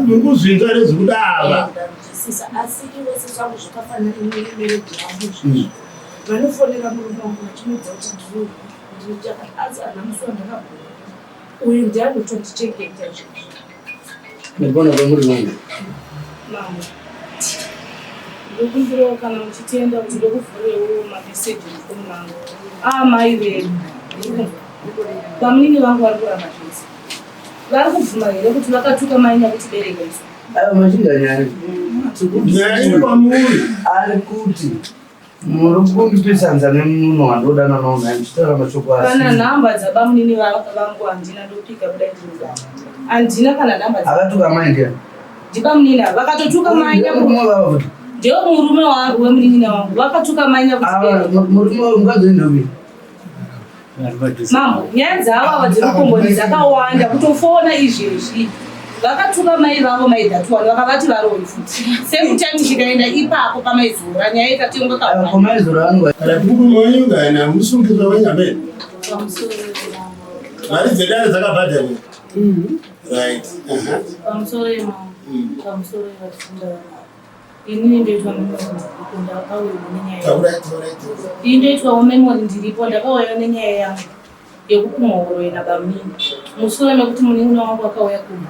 Muri kuzvinzwa here zviri kuda ava? Ndanzwisisa asi ivo sezvangu zvakafanana nemarriage yangu izvozvo. Vanofonera murume wangu vachimuudza kuti ndiri ndiri chakati asi handina musi wandakabvuma. Uyu ndiye anotondichengeta izvozvo. Ndibona kwamuri vangu. Mambo. Ndokumbirawo kana muchitenda kuti ndokuvhurewo mameseji mufoni mangu. Amai vedu. Bamunini vangu vari kuramba zvese. Vari kubvuma here kuti vakatuka mai nyakutibereka isu? Ayo machinda nyaya. Nyaya iri kwamuri. Ari kuti muri kundipesanza nemunhu wandodanana naye nhai muchitaura mashoko Kana asiri. nhamba dzabamunini vangu handina ndopika kudai ndinoda. Handina kana nhamba dza Akatuka mai ndiani? ndibamunini ava vakatotuka mai nyaku Murume wavo futi. ndiwo murume wangu wemunin'ina wangu vakatuka mai Ava nyakutibereka. murume wavo mukadzi wendombi. Mambo, nyaya dzavo ava dzekukomboni dzakawanda kutofona izvezvi vakatuka mai vavo mai dhatuwani vakavati varoyi futi same time chikaenda ipapo pamaizora nyaya ikatengwa Ava kawanda komaizora vangu Kana murume wenyu kana musungirwa wenyu amene. Mari dzedare dzakabhadharwa. Right. Aha. Pamusoro yemambo, pamusoro yevatifunda vamwe, inini ndoitwa memory ndiripo ndakauyawo nenyaya yangu. Taurai, taurai, taurai. Ini ndoitwawo memory ndiripo ndakauyawo nenyaya yangu yekupumwa uroyi nabamunini mushure mekuti munin'ina wangu akauya kumba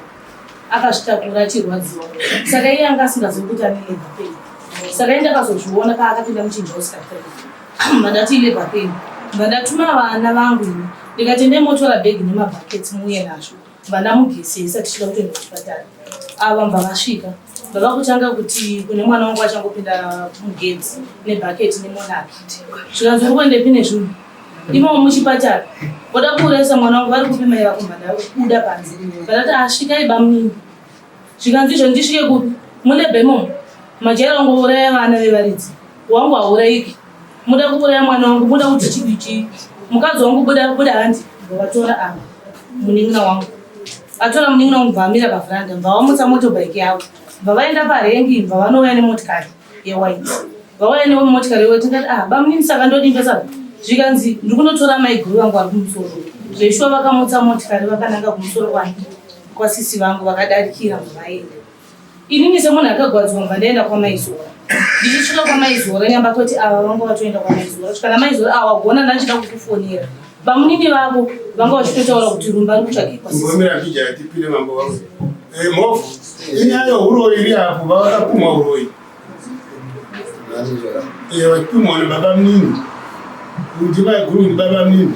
akazvitakura achirwadziwa saka iye anga asingazivi kuti ane labour pain saka iye ndakazozviona paakapinda muchinja oscar mandati ilabour pain ndandatuma vana vangu ini ndikati endai motora bhegi nemabhaketsi muuye nazvo vandamugezesa tichida kutoenda kuchipatara ava mva vasvika vava kutanga kuti kune mwana wangu achangopinda mugedzi nebhaketi nemonaki zvikanzi uri kuendepi nezvinhu imomo muchipatara voda kuurayisa mwana wangu vari kupi mai vako mhandabuda panze vandati asvikai bamunini zvikanzi izvo ndisvike kupi mune imomo majaira wangouraya vana vevaridzi wangu haurayiki muda kuuraya mwana wangu muda kuti chii chii mukadzi wangu buda buda handi vatora ava munin'ina wangu atora munin'ina wangu bvaamira pavhuranda bva vamutsa motobike yavo bva vaenda parengi bva vanouya nemotikari yewhite vauya nemotikari yewhite ndikati ah bamunini saka ndodii saka zvikanzi ndikunotora maiguru vangu vari kumusoro zveshuwa vakamutsa motikari vakananga kumusoro kwani kwasisi vangu vakadarikira bva vaenda inini semunhu akagwadzwa mva ndaenda kwamaizora ndichisvika kwamaizora nyamba toti ava vanga vatoenda kwamaizora svika namaizora awa gona ndachida kukufonera bamunini vavo vanga vachitotaura kuti rumba ari kutsvagikwa Mbomira mbija tipire mambo wangu. Eh, mhofu. Inyaya yehuroyi iri apo vavakapumwa uroyi. Eh, vachipumwa nababa munini. Kuti maiguru ndibaba munini.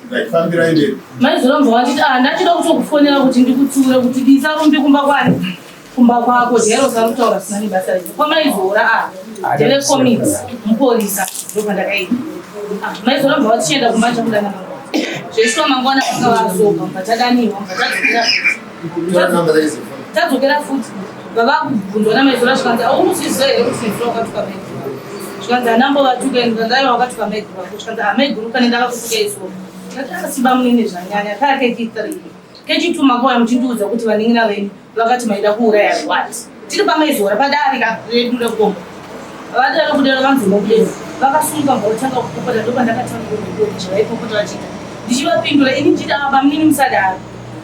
Vachifambira ende. Maizora mva wanditi ah ndachida kutokufonera kuti ndikutsiure kuti disa rumbi kumba kwani kumba kwako jero usarikutaura zvisina nebasa rese kwamaizora ah telecomics muporisa ndopandakaenda ah maizora mva watichienda kumba chakudana mangwana zveshuwa mangwana vanga vazoka mva tadaniwa mva tadzokera tadzokera futi vavakubvunzwa namaizora zvikanzi aunozviziva here kuti nezuro wakatuka maiguru zvikanzi anambo vatuka ini aiwa wakatuka maiguru vako zvikanzi amaiguru kane ndakakutuka izuro ndati asi bamunini zvanyanya kaa kechi3 kechi2 makauya muchindiudza kuti vanin'ina venyu vakati maida kuuraya what tiri pamaizora padarika redu rekomba vadaro kudaro vanzoma kudero vakasunga votanga kupopota ndopandakatanga kurekodi zvavaipopota vachiita ndichivapindura ini ndichiti ava bamunini musadaro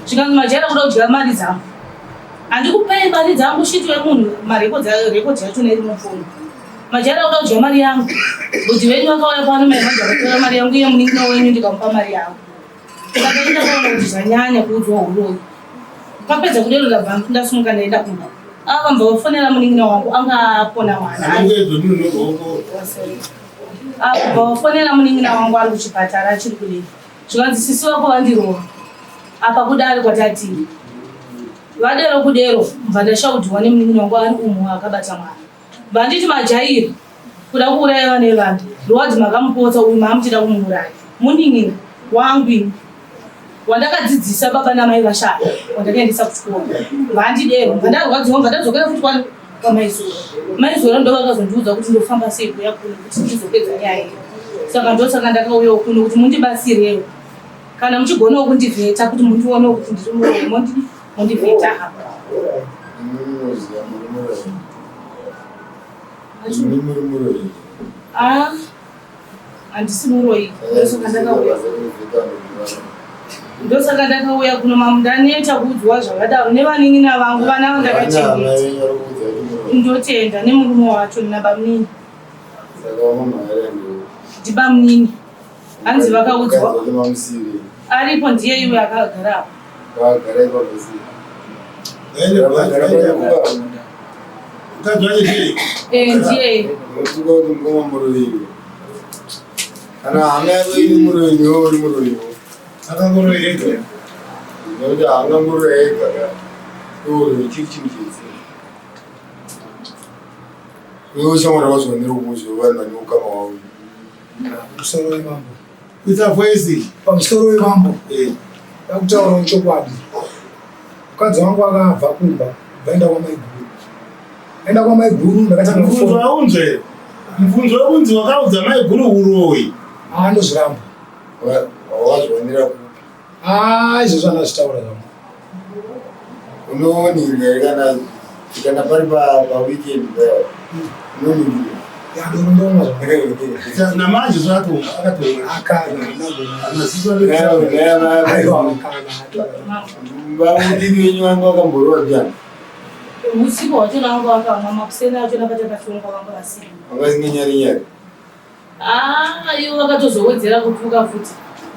zvikanzi majaira kuda kudya mari dzangu handikupei mari dzangu shiti wemunhu marekodzi yachona iri mufoni majaira kuda kudya mari yangu bhudhi venyu vakauya pano mai manje vakatora mari yangu iye munin'ina wenyu ndikamupa mari yangu saka ini ndakaona kuti zvanyanya kuudzwa uroyi papedza kudero ndabva ndasumuka ndaenda kumba ava vambva vafonera munin'ina wangu anga apona mwana Anongedzo munhu ava vafonera munin'ina wangu ari kuchipatara achiri kudii zvikanzi sisi vako vandirova apa kudari kwatatiri vadero kudero mbva ndashaudhiwa nemunin'ina wangu ari umu akabata mwana vanditi majaira kuda kuuraya vana vevanhu ndowadzi makamupotsa uyu maamuchida kumuuraya munin'ina wangu ini wandakadzidzisa baba namai vashaya wandakaendesa kuchikoro vandidero mbva ndarwadziwa mbva ndadzokera futi kwani kwamaizora maizora ndo vakazondiudza kuti ndofamba sei kuya kuno kuti ndizopedza nyaya iyi saka ndosaka ndakauyawo kuno kuti mundibatsirewo kana muchigonawo kundivheta kuti mundionewo kuti ndiri muroyi mondivheta apa Munoziva muri muroyi. Imi muri muroyi. Ah, handisi muroyi ndosaka ndakauya. Ndosaka ndakauya kuno mamu, ndaneta kuudzwa zvakadaro nevanin'ina vangu, vana vandakachengeta. Ndotenda nemurume wacho nabamunini. Ndibamunini. Hanzi vakaudzwa. Aripo ndiye iwe akagara apo. Eh, ndiye. Kana hama yako iri muroyi, iwe uri muroyiwo. Akangoroyi ega. Nekuti haangangoroyi ega ka. Iwe chiri chinhu chese. Iwe ushamwari wazvionera ukuzve vanhu vane ukama hwavo. Pamusoro wemambo. Kuita voice. Pamusoro wemambo. Ndakutaurawo chokwadi. Mukadzi wangu akabva kumba, vaenda kwamaiguru. Aenda kwamaiguru ndakatanga Mubvunzo kufona. waunzwe. Mubvunzo wekunzi wakaudza maiguru uroyi. Ah, ndozviramba. Wazvionera kupi? Ah, izvozvo andazvitaura zvangu. Unoningira here kana pari paweekend paya? Unoningira. Ya, ndondomwa zvangu. Namanje zvato akatomwa. Akana, Maziso Aiwa, akana. Vamudini venyu vanga vakamborova njani? Usiku hwachona vanga vakamwa, makuseni achona patakasungwa vanga vasina. Vanga nyari. Ah, ivo vakatozowedzera kutuka futi.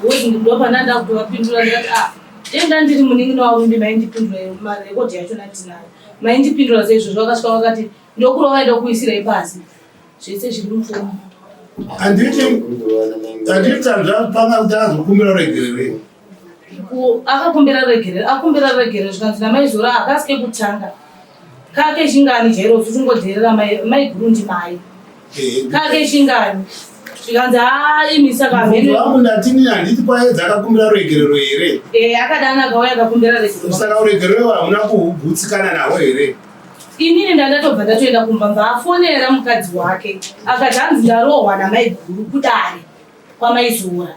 Ngozi ndopanda ndakutovapindura ndikati ah, dai ndandiri munin'ina wavo ndi maindipindura marekodhi yachona ndinayo. Maindipindura seizvozvo vakasvika vakati ndokurovai ndokuisirai pasi. Zvese zviri mupfungwa. Handiti handiti tanzva panga kuti azokumbira ruregerero. Akakumbira regerero, akumbira regerero zvikanzi namaizora hakasi kekutanga. Kake chingani chero uchingodherera maiguru ndimai. Kake chingani. Zvikanzi haa imi saka Mubvunzo hameno. wangu ndatini handiti kwaedza akakumbira ruregerero here? Eh, akadana akauya akakumbira regerero. Saka ruregerero hamuna kugutsikana nahwo here? Inini ndandatobva ndatoenda kumba mvaafonera mukadzi wake akati hanzi ndarohwa namaiguru kudare kwamaizura.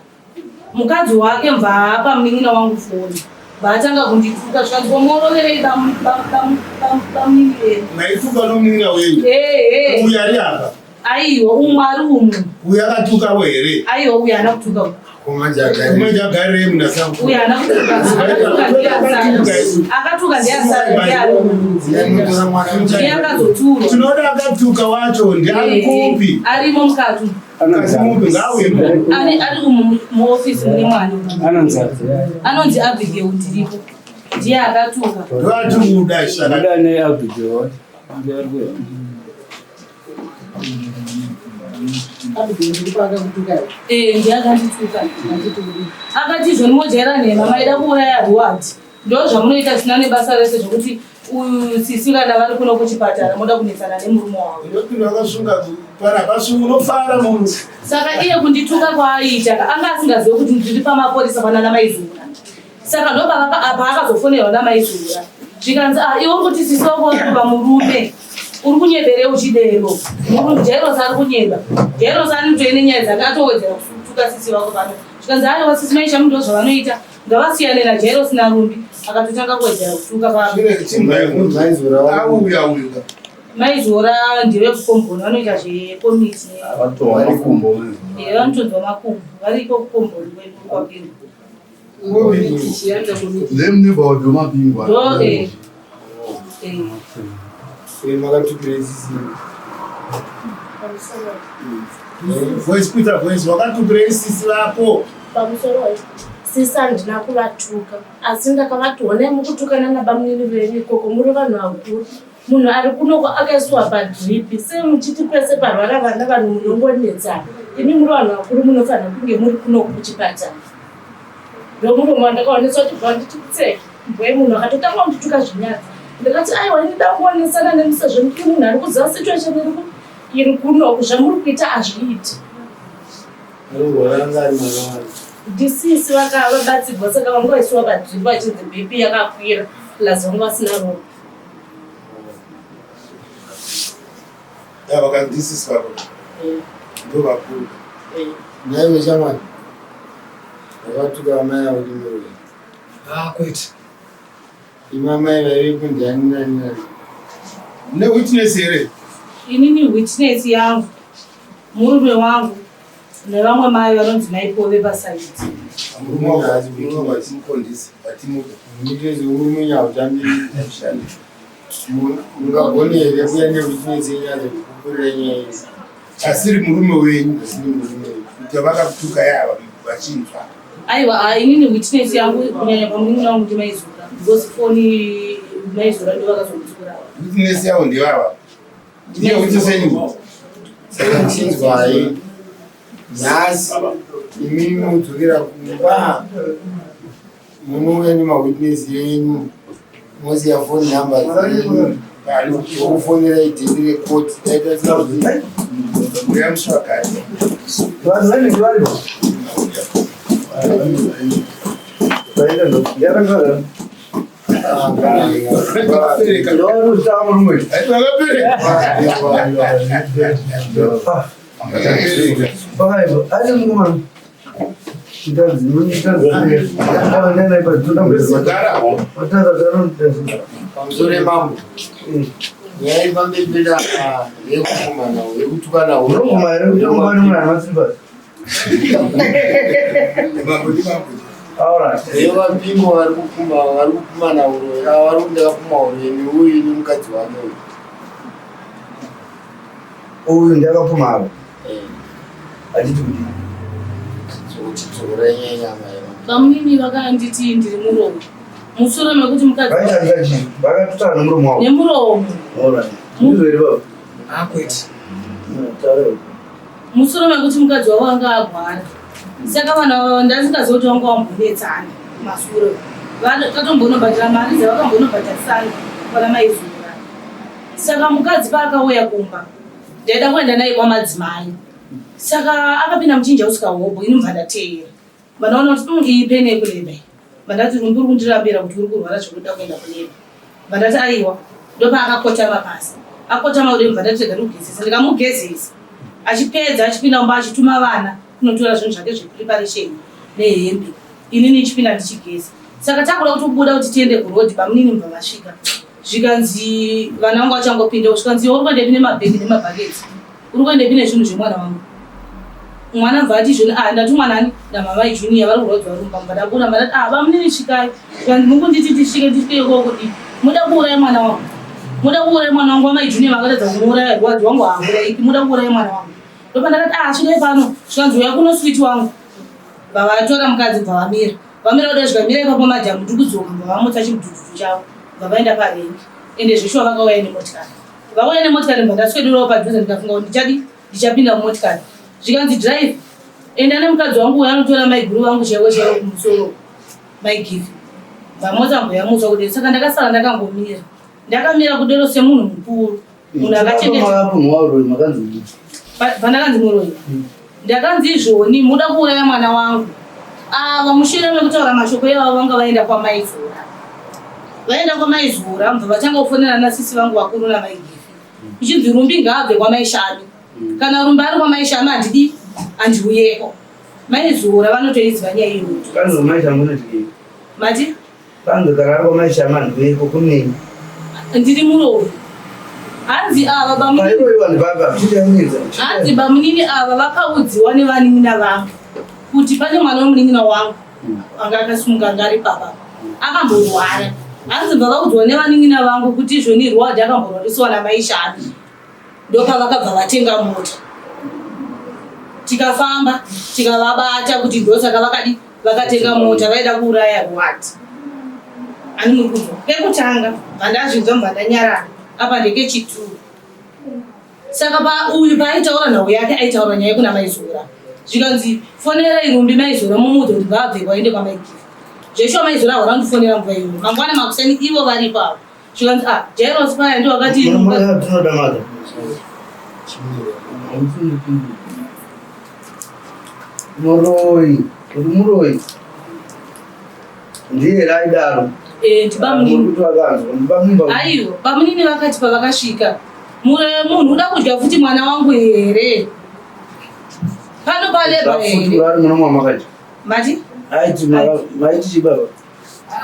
Mukadzi wake mvaapa munin'ina wangu foni vaatanga kundituka zvikanzi komoroverei bamunini venyu. Maituka nomunin'ina wenyu. Ehe. Uyu ari apa. Aiwa, umwe ari umwe. Uyu akatukawo here? Aiwa, uyu haana kutuka uyu. Kumanje agarirei munasango. Uyu haana kutuka. Akatuka ndiye asara. Akatuka ndiye asara ndiye ari umwe. Ndiye akazoturwa. Tinoda akatuka wacho ndiari kupi? Arimo mukati. Kasi mupi ngauye. Ari umu muofisi mune mwana. Anonzi Anonzi Abigail ndiripo. Ndiye akatuka. Ndoatiri kuda saka. Buda neAbigail. Eh, ndiye akandituka. Akati izvo ndimojaira nhema maida kuuraya Reward. Ndo zvamunoita zvisina nebasa rese zvokuti uyu sisi kana vari kuno kuchipatara moda kunetsana nemurume wavo. Ndopinda wakasunga para pasunga unofara munhu. Saka iye kundituka kwaaiita anga asingazivi kuti ndiri pamapurisa panana maizura. Saka ndopava akazofonerwa namaizura. Zvikanzi ah iwe uri kuti sisi wako uri pamurume. Uri kunyebere uchidero. Murume Jairos ari kunyeba. Jairos anotoine nyaya dzake atowedzera kutuka sisi wako pano. Zvikanzi aiwa sisi maisha ndo zvavanoita. Ngavasiyane naJairos naRumbi. Akatotanga kuwedzera kutuka pano. Auya uyu. Maizora ndive kukomboni vanoita zvekomiti. Eh, vanotonzwa makumbo. Variko kukomboni kwedu kwapindu. Ndo eh. Eh. Voice kuita voice wakatukirei sisi vako. Pamusoro sisi handina kuvatuka, asi ndakavati honai mukutukana nabamunini venyu ikoko muri vanhu vakuru. Munhu ari kunoko akaiswa padhiripi sei muchiti pese parwara vana vanhu munongonetsana. Imi muri vanhu vakuru munofanira kunge muri kunoko kuchipatara. Ndomurume wandakaonesa kuti bva nditi kutseke mbwe munhu akatotanga kundituka zvinyadzi. Ndakati aiwa ini nda kuonesana nemi sezvo ndiri munhu ari kuziva situation iri kunoku zvamuri kuita hazviiti. Ndisisi vakabatsirwa saka vanga vaisiwa padhiripi vachinzi BP yakakwira plus vanga vasina ropa. Ya vakandisisi vako. Ndo vakuru. Naiwe shamwari. Wakatuka amai avo kuti muroyi. Ah, kwete. Imi amai vaivepo ndiani nani nani. Ne witness here? Inini witness yangu murume wangu nevamwe mai vanonzi maipove pasaidi. Murume wako mukondisi vatimuda. Mungagone here kuya newitness yenyu azokupurira nyaya iyi? Asiri murume wenyu. Asiri murume wenyu. Kuti vakakutuka yava vachinzwa. Aiwa, ah, inini witness yangu kunyanya pamunin'ina wangu ndimaizura because foni maizura ndo vakazomutura. Witness yavo ndevava. Ndiye witness yenyu. Saka chinzwai nhasi imimi mudzokera kumba munouya nemawitness yenyu mosiya phone number dzenyu vokufonerai dheti rekoti taita sekuti Mbuya muswakari. Vanhu vanenge varipo. Vaenda ndo. Yarakara. Vakapereka. Ndorutsa murume. Vakapereka. Vakapereka. Pakaipo. Asi mukomana. Mutadzi, mutadzi. Ava nena ipa toda Gara. Matadza tano. Pamusoro yemambo nyaya iri pamberi pedu apa yekukumana yekutukana Unoguma here kuti ungane munhu ane masilivhasi? Mambo ndi mambo. All right. yevapingo vari kupuma vari kupumana uroyi ava vari kuti ndakapuma uroyi neuyu nemukadzi wake uyu. Uyu ndakapfuma avo. Eh, Achiti kuti sokuti dzokorai nyaya yenyama yemambo. Bamunini vakanditi ndiri muromo mushure mekuti mukadzi vaishandisa chii? Vakatutaura nemuromo wavo. nemuromo. All right. Ndizvo here baba? Ah, kwete. Taura. Mushure mekuti mukadzi wavo anga agwara, saka vanhu ava ndasingazivi kuti vanga vambonetsana masure, tatombonobhadhara mari dzavakambonobhadharisana kwana maizura. Saka mukadzi paakauya kumba ndaida kuenda naye kwamadzimai, saka akapinda muchinja usika hobho, ini mubva ndateera, vandaona kuti iyi peni yekureba iyi. Vandati rumbi uri kundirambira kuti uri kurwara zvekuda kuenda kureba. Vandati aiwa, ndopaakakotama pasi, akotama kudai, mubva ndati rega ndikugezesa, ndikamugezesa. Achipedza achipinda mumba achituma vana kunotora zvinhu zvake zvepreparation nehembe, inini ichipinda ndichigeza. Saka takuda kuti kubuda kuti tiende kurodhi, bamunini mubva vasvika, zvikanzi vana vangu vachangopinda, zvikanzi iwe uri kuendepi nemabhegi nemabhaketi, uri kuendepi nezvinhu zvemwana wangu? Mwana bva ati izvoni, ah, ndatumwa nani namamai Junior, vari kurwadziwa rumba. Mubva ndabuda, mba ndati, ah, bamunini svikai. Zvikanzi mukunditi tisvike, tisvike ikoko kudii? Muda kuuraya mwana wangu, muda kuuraya mwana wangu. Amai Junior vakatadza kumuuraya, rwadzi wangu haurayiki, muda kuuraya mwana wangu. Ndopandakati, ah, svikai pano. Zvikanzi uya kuno switi wangu. Bva vatora mukadzi, bva vamira, vamira kuda, zvikamira ipapo, madhamu ndiri kudzoka, bva vamutsa chimudhudhudhu chavo, bva vaenda parengi. Ende zveshuwa vakauya nemotikari, vauya nemotikari, mbva ndaswederawo padhuze, ndikafunga kuti ndichadi ndichapinda mumotikari. Zvikanzi drive, enda nemukadzi wangu uyo anotora maiguru vangu chaivo chaivo kumusoro, maigifi. Bva mota mboyamutswa kudero, saka ndakasara ndakangomira, ndakamira kudero semunhu mukuru, munhu akachengeta. Makapumwa uroyi makanzi kudii? Pandakanzi muroyi, ndakanzi izvoni muda kuuraya mwana wangu. Ava mushure mekutaura mashoko ivavo vanga vaenda kwamaizura, vaenda kwamaizura, mubva vatanga kufonera nasisi vangu vakuru namaigifi, kuchinzi Rumbi ngaabve kwamaishami, kana Rumbi ari kwamaishami handidi, handiuyeko. Maizura vanotoiziva nyaya iyoyo. Kanzi maisha munodyei? Mati? Kanzi kana ari kwamaisha manhueko kunei? Ndiri muroyi, hanzi ava bamunini. Pairoyiwa ndibaba chichamuedza. Hanzi bamunini ava vakaudziwa nevanin'ina vangu kuti pane mwana wemunin'ina wangu anga akasunga, anga ari baba akamborwara. Hanzi bva vaudzwa nevanin'ina vangu kuti izvoni rwadi akamborwarisiwa namaishami, ndopavakabva vatenga mota, tikafamba tikavabata kuti ndosaka vakadi vakatenga mota, vaida kuuraya rwadi. Ani muri kunzwa? Pekutanga bva ndazvinzwa, mbva ndanyarara. Apa ndekechituru. Saka pa uyu paaitaura nhau yake, aitaura nyaya yekuna maizora, zvikanzi fonerai Rumbi maizora mumuudze kuti ngaabve kwaende kwamaigifa. Zveshuwa maizora hauna kundifonera nguva iyoyo. Mangwana makuseni ivo varipo avo, zvikanzi, ah, Jairos paya ndo wakati. Tinoda mother. Muroyi, uri muroyi. Ndiye here aidaro? Eh, ndibamunini. Kuti vakanzwa, ndibamunini. Aiwa, bamunini vakati pavakasvika, munhu uda kudya futi mwana wangu here pano paleba Futi here? vari muno mwamakati. Mati? Aiti maiti chibaba.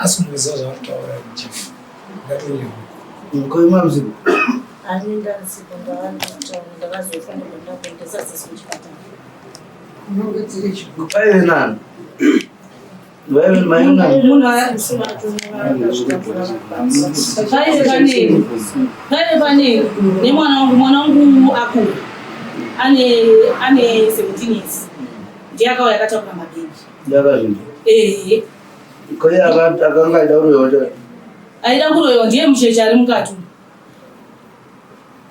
Asi munoziva zvaanotaura chief, ndatonyewa. Mkoima mzigo. Ani ndasipo, ndavanditaura, ndakazofanirwa ndakuendesa sisi kuchipatara. Paive nani? Paive panei, paive panei nemwana wangu, mwana wangu akura ane ane 17 years, ndiye akauya akatakura mabhegi. Ndakazvinzwa. Ehe. Koi akanga aida kuroyiwa chacho. Aida kuroyiwa ndiye mucheche ari mukati umu,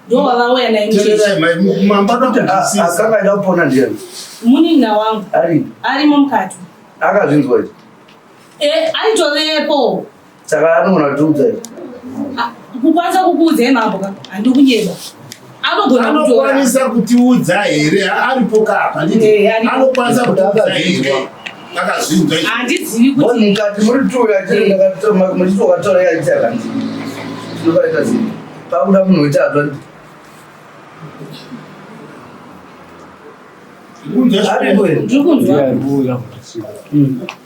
ndo wavauya naye mucheche. Tererai mai, mambada kunzwisisa. Akanga aida kupona ndiani? Munin'ina wangu. Ari Arimo mukati. Akazvinzwa izvi? Eh, aitovepo. Saka anogona kutiudza izvi? Ah, kukwanisa kukuudzai mambo ka, handikunyeba, anogona kutora. Anokwanisa kutiudza here? Aripo ka apa? Eh, aripo. Anokwanisa kutiudza here? Akazvinzwa izvi? Handizivi kuti Mboni mukati muri tuya chiri muchiti wakatora yaiti akanzi tinovaita sei? Pakuda munhu wetatu andi aripo here? Ndiri kunzwa.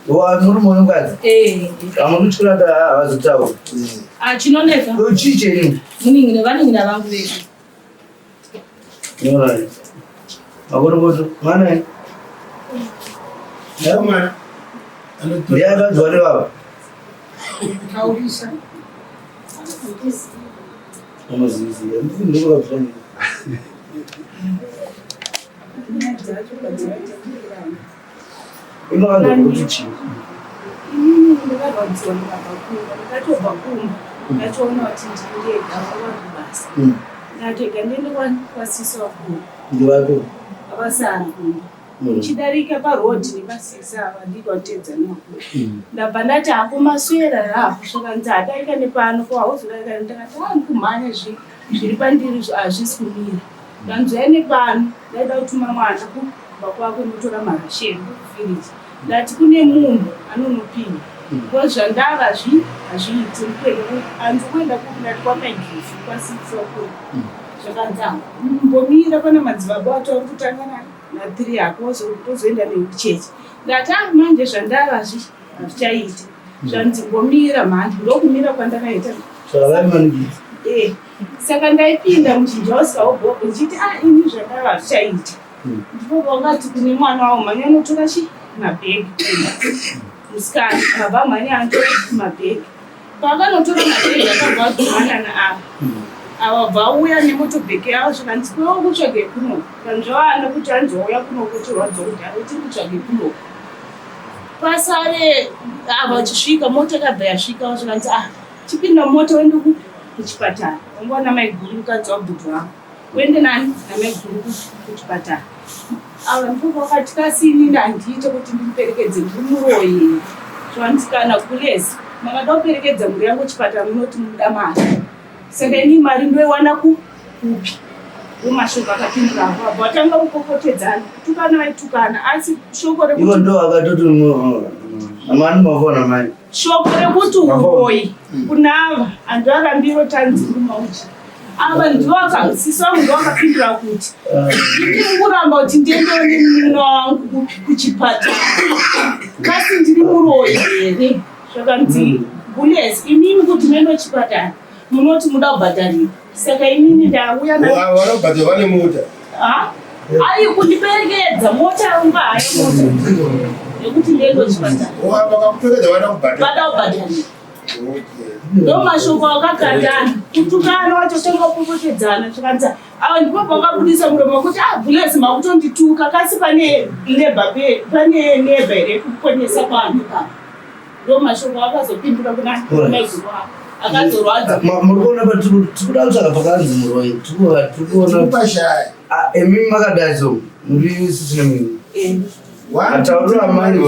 Wa murume wemukadzi Eh. amukutyira kuti havazotaura. Ah, chinonetsa Chii chenyu? munin'ina, vanin'ina vangu vese. Alright. Makorokoto mwana Mwana ndiye akanzwa nevava. Taurisa. Unoziviziva ndikakuzvanyira. Nyaya dzacho padzinotangira. Inokanzwa kuti chii? Inini ndakarwadziwa ndikabva kumba, ndakatobva kumba ndatoona kuti ndiri ndega, vava kubasa. Ndatega ndiende kwasisi vakuru. Ndivako. Avasara kumba. Ndichidarika parodhi nepasisi ava, ndikatedza nevakuru. Ndabva ndati hako maswera hapo, zvakanzi hadarika nepano, ko hauzodarika? Ndakati a ndikumhanya, zviri pandiri hazvisi kumira. Ndanzwai nepano, ndaida kutuma mwana kumba kwako notora marasheni kufiriji. Ndati kune munhu anonopinda because zvandava hazviiti hanzi kuenda ndati kwamaigifi kwasisi wakuru. Zvakanzi mbomira, pane madzibaba ato ari kutanga na3 ako, tozoenda nekuchechi. Ndati a manje zvandava hazvichaiti. Zvanzi mbomira mhandi, ndokumira kwandakaita. Saka vaimanikidza. Eh, saka ndaipinda muchinja usikaubhobo ndichiti a ini zvandava hazvichaiti. Ndipo pakati kune mwana wavo, mhanya unotora chi mabhegi. Musikana akabva mhanya anotora mabhegi. Paakanotora mabhegi akabva adhumana naava ava, bva auya nemotobheki yavo. Zvikanzi kwewo kutsvage kuno, kanzvawana kuti anzi wauya kuno kuchirwadza kudhara, tiri kutsvage kuno pasare. Ava vachisvika, mota yakabva yasvika. Zvikanzi ah, chipinda mumota uende kupi? Kuchipatara. Wangoona maiguru, mukadzi wabhudhi wangu, uende nani namaiguru kuchipatara. Ava ndipo vakati kasi inini handiite kuti ndimuperekedze, ndiri muroyi. Zvanzi kana kulezi makada kuperekedza mhuri yangu kuchipatara, munoti muda mari, saka inini mari ndoiwana kupi? Ndomashoko akapindura apo. Abva vatanga kupopotedzana, kutukana, vaitukana, asi shoko Ivo rekuti ndo vakatoti amani mavona mai. Shoko rekuti uroyi kunava handu arambiro tanzi mauchi ava ndivo sisi vangu ndo vakapindura kuti ndiri kuramba kuti ndiendewo nemunin'ina wangu kupi? Kuchipatara, kasi ndiri muroyi here? Zvakanzi gules, imimi kuti muende kuchipatara munoti muda kubhadharira, saka inini ndauya na Vanobhadhara vane mota. Ha? Ai, kundiperekedza mota unga hayo mota yekuti ndiende kuchipatara. Vakakuperekedza vada kubhadhara. Vada kubhadharira. Ndo mashoko akakandana, kutukana, wachotanga kupopotedzana. Zvakanzi ava ndipo pakabudisa muromo wekuti ah, bulesi makutondituka, kasi pane neba pane neba here kuponesa kwanhu pa? Ndo mashoko akazopindura kuna maiguru avo akazorwadza. Muri kuona patiri kuda kutsvaga pakanzi muroyi, tiri kuona. Kupashaya. Ah, imi makadai so muri sisi nemini. Matauriro amaita,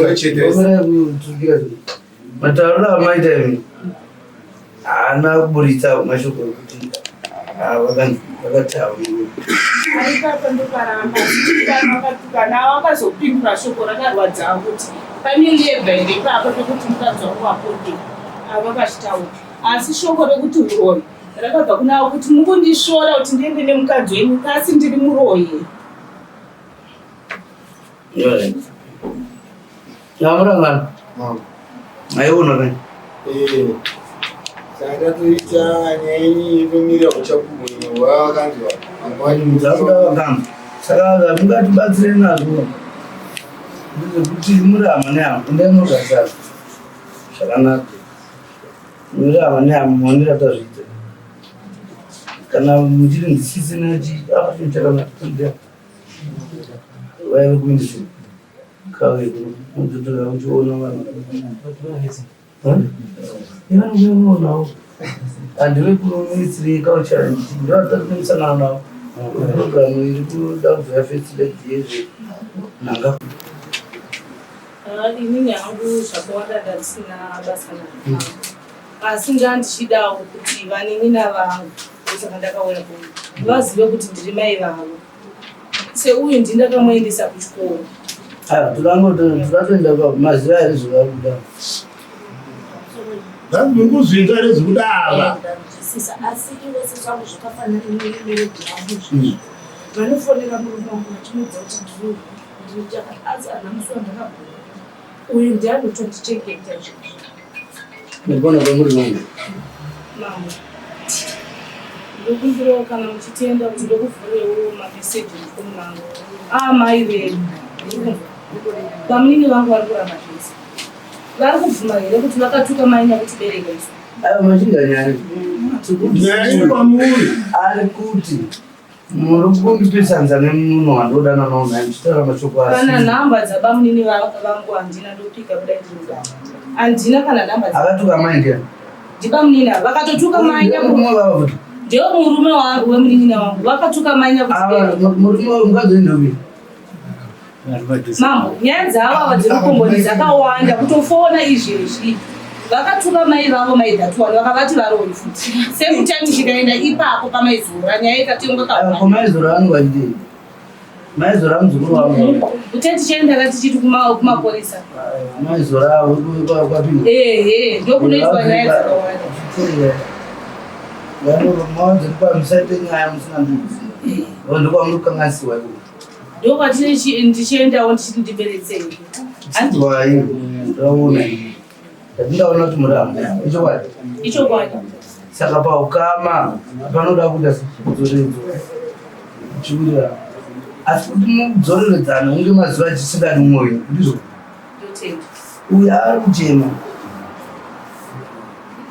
matauriro amaita imi haana kuburitsa mashoko ekuti ah, vakanzi vakati avo. Aipapa ndoparamba vakatukana, vakazopindura shoko rakarwadza kuti pane leba here ipapa pekuti mukadzi wangu aponde? Ava vachitaura, asi shoko rekuti uroyi rakabva kunavo kuti mukundisvora kuti ndiende nemukadzi wenyu, kasi ndiri muroyi here? Amurangana aiona kai. Eh, saka tatoita nyaya yenyu inomirira uchapupu hwavakanzwa. Dzakuda vakamba, saka mungatibatsire nazvo ndezvekuti muri hama nehama, endai munogarisana. Zvakanaka. Muri ava nehama maonero atazviita. Kana muchiri ndisisina chi apa chinhu chakanaka kuita. Vaive kuindustry. Kave kunototora uchiona vanhu. Vanouyaonawo. Handive kuministry yeculture ndovatatomusangana navo. Program iri kuda kubva yafirst lady yezve nhanga. Inini hangu zvakawanda ndandisina basa nazvo asi ndandichidawo kuti vanin'ina vangu ndosaka ndakauya kuno vazive kuti ndiri mai vavo seuyu ndini ndakamuendesa kuchikoro. Todatoenda maziva here zvavari kuda? Zvanzi muri kuzvinzwa here zvikuda ava? Ndanzwisisa asi iwe sezvangu zvakafanana nemarriage yangu izvozvo. Vanofonera murume wangu vachimuudza kuti ndiri ndiri asi handina musi wandakabhuya. Uyu ndiye anotondichengeta izvozvo. Ndikuona kwamuri vangu. Mambo, ndokumbirawo kana muchitenda kuti ndokuvhurewo mameseji mufoni mangu amai vedu. Bamunini vangu vari kuramba zvese. Vari kubvuma here kuti vakatuka mai nyakutibereka isu? Ayo machinda nyaya. Nyaya iri kwamuri. Ari kuti muri kundipesanisa nemunhu wandodana nawo naye muchitaura mashoko Kana asi. nhamba dzabamunini vangu handina, ndopika kudai ndiri kudai. Handina kana nhamba dza Akatuka mai ndiani? ndibamunini ava vakatotuka mai nyaku Murume wavo futi. ndiwo murume wangu wemunin'ina wangu vakatuka mai nyakutibereka. Ava murume wavo mukadzi wendobi. Mambo, nyaya dzavo ava dzekukomboni dzakawanda kutofona izvezvi. Vakatuka mai vavo mai Dhatuwani vakavati varoyi futi. Same time chikaenda ipapo pamaizora nyaya ikatengwa Ava ko kawanda. maizora vangu vachidei? Maizora muzukuru wangu. Kuteti tichaenda ka tichiti kumaporisa. Maizora avo kwapinda. Ehe, ndokunoitwa nyaya dzakawanda. Mawanziripa musaite nyaya musina ndugu. Ndokwamuri kukanganisiwa ikoko. Ndokwatine ndichiendawo ndichiti ndiberetsei. Wai, ndaona. Ndaona kuti muri hama. Ichokwadi. Ichokwadi. Saka paukama panoda kuita dzoredzo. Chiwirira. Asi kuti mudzoreredzane unge mazuva achisingadi mwoyo. Ndizvo. Ndotenda. Uyu ari kuchema.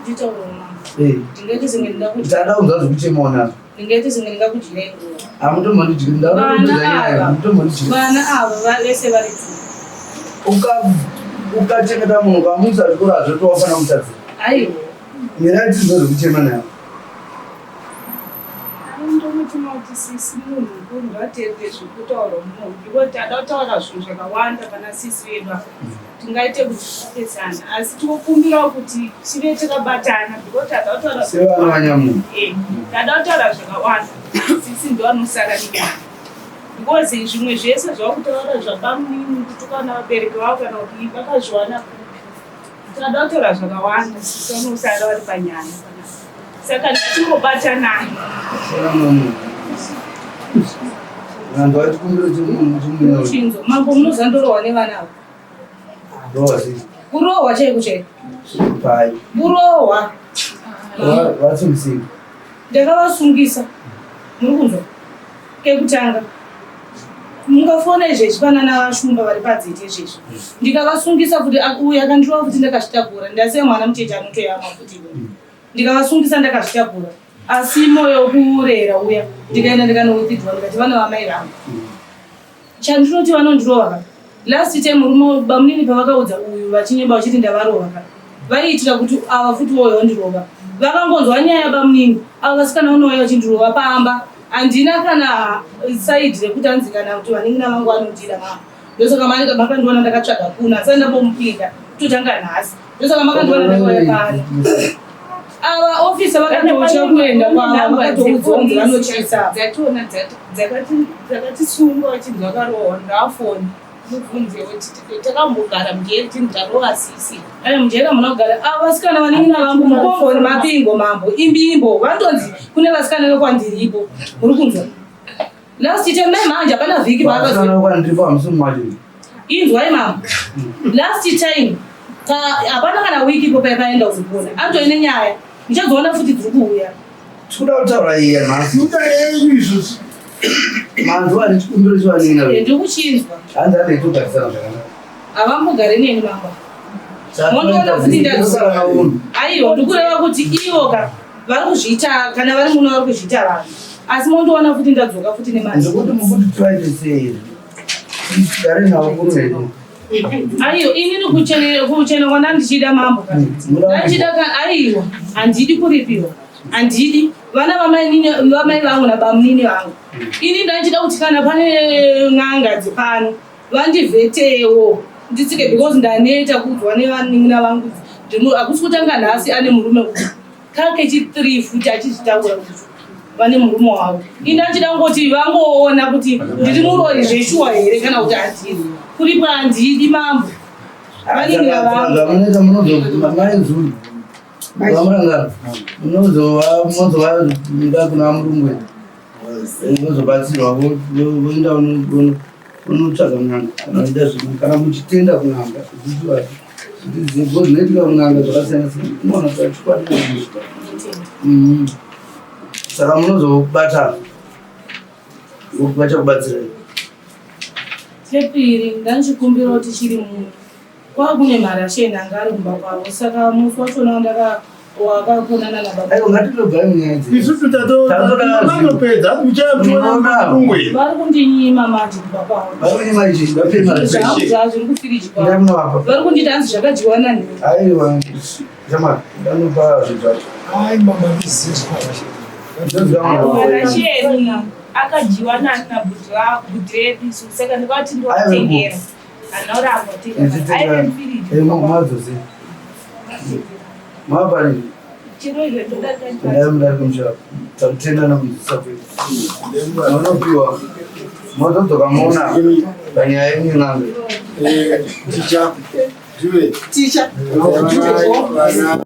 Nditaure mambo. Eh. Ndingaite senge ndingakuti Ndada kunzwa zvekuchemawo nazvo. ndingaite senge ndingakudyira nguva. Hamutombondidyiri. Ndauda Vana kupedza nyaya. ava. Hamutombondidyiri. Vana ava vese vari tu. Ukachengeta munhu ukamuisa zvikoro hazvoti wafanira kumutadzira. Aiwa. Nyaya dzidzo zvekuchema nayo. Ndomutuma kuti sisi munhu mukuru ngateerere zvekutaurwa munhu because tada kutaura zvinhu zvakawanda pana sisi vedu ava tingaite kuti tipesana asi tinokumbirawo kuti tive takabatana because tada kutaura Sevana vanyamunhu. Tada kutaura zvakawanda, sisi ndo anosara nenyaya because zvimwe zvese zvakutaura zvabamunini kutukana vabereki vavo kana kuti vakazviwana kupi, tada kutaura zvakawanda, sisi vanosara vari panyaya, saka ngatingobatanai. Sevana munhu. Vanhu vachikumbira chimunhu. Chinzo, mambo munozandorohwa nevana ava. Rowa sei? Kurohwa chaiko chaiko. Pai. Kurohwa. Vasungisei. Ndakavasungisa. Muri kunzwa? Kekutanga. Mungafona izvezvi panana vashumba vari padzete izvezvi. Ndikavasungisa kuti uyu akandirova futi ndakazvitakura. Ndasiya mwana mucheche anotoyamwa futi. Ndikavasungisa ndakazvitakura. Asi moyo kurera uya. Ndikaenda ndikanowithidraw ndikati vana vamai vangu. Chandinoti vanondirova ka. Last time murume bamunini pavakaudza uyu vachinyemba vachiti ndavarova ka. Vaiitira kuti ava futi woyo wandirova. Vakangonzwa nyaya bamunini ava vasikana vanouya vachindirova pamba. Handina kana side rekuti anzi kana kuti vanin'ina vangu vanondida mama. Ndosaka makandiona ndakatsvaga kuna asati ndambomupinda kutotanga nhasi. Ndosaka makandiona ndakauya pano. Ava ofisa vakatotya kuenda kwavo vakatoudzwa kunzi vanotyisa. Dzationa dzakatisungwa vachinzi vakarohwa, ndafoni mubvunzewo takambogara mujeri tinzi tarova sisi. Aya mujeri hamuna kugara. Ava vasikana vanin'ina vangu mukomboni mapingo mambo imbimbo vantonzi kune vasikana vekwandiripo. Muri kunzwa? Last time mai manje hapana vhiki Vasikana paakazo. kwandiripo hamusi mwacho. Inzwai mambo. Last time hapana kana wiki ipo paenda kuzopona. Anotoine nyaya. Ndichazoona futi dziri kuuya. Tikuda kutaura iye nhasi. Nyika yenyu izvozvi. Manzwa ane chikumbiro chevanin'ina vedu. Ndiri kuchinzwa. Hanzi ane togarisana zvakanaka. Havambogari neni mambo. Mondiona futi ndadzoka. Aiwa, ndikureva kuti ivo ka vari kuzviita kana vari muno vari kuzviita vanhu. Asi mondiona futi ndadzoka futi nemari. Ndikuti mukuti twaite sei? Tigare navo kuno hedu. Aiwa, inini kuchena kwana ndichida mambo ka. Ndachida ka aiwa, handidi kuripiwa. Handidi vana vamainini vamai vangu nabamunini vangu. Ini ndachida kuti kana pane n'anga dzepano vandivhetewo nditsike because ndaneta kuudzwa nevanin'ina vangu hakusi kutanga nhasi ane murume uyu kake chi3 futi achizvitaura kuti vane murume wavo. Ini ndachida kungoti vangoona kuti ndiri muroyi zveshuwa here kana kuti handiri. Kuripwa handidi mambo. Vanin'ina vangu. Zvamunoita munozo vamurangano munozova munozova kuna murungu vozobatsirwa voenda vonotsvaga n'anga kana vaida zvimwe kana muchitenda kun'anga zvinoitika kun'anga zvakasiyana siyana unoona chokwadi saka munozobatana vachakubatsirai. Chepiri ndandichikumbira kuti chiri muno kwakune marasheni anga ari kumba kwavo saka musi wachona wandaka wakakonana nababa Aiwa, ngatitobvai munyaya idzi. Isusu tatopedza muchamuchiona mungwe. Vari kundinyima manje kumba kwavo. Vari kunyima ichi, vapei mari. Zvangu zvazviri kufiriji kwavo. Ndamunovapa. Vari kunditi hanzi zvakadyiwa nani. Aiwa, jamani, ndanopa zvinhu zvacho. Ai mama ndizive zvakarasheni. Marasheni akadyiwa nani nabhuti redu isu saka ndikati ndiwatengera handina kuramba kutenga aive mufiriji. Madzosi. Mapari. Chiro izvo ndodarika. Ndai mudarika mushapa. Takutenda nokunzwisisa kwedu. Munopiwa. Mozodzoka moona panyaya yenyu n'anga. Ticha. Ticha. Vana.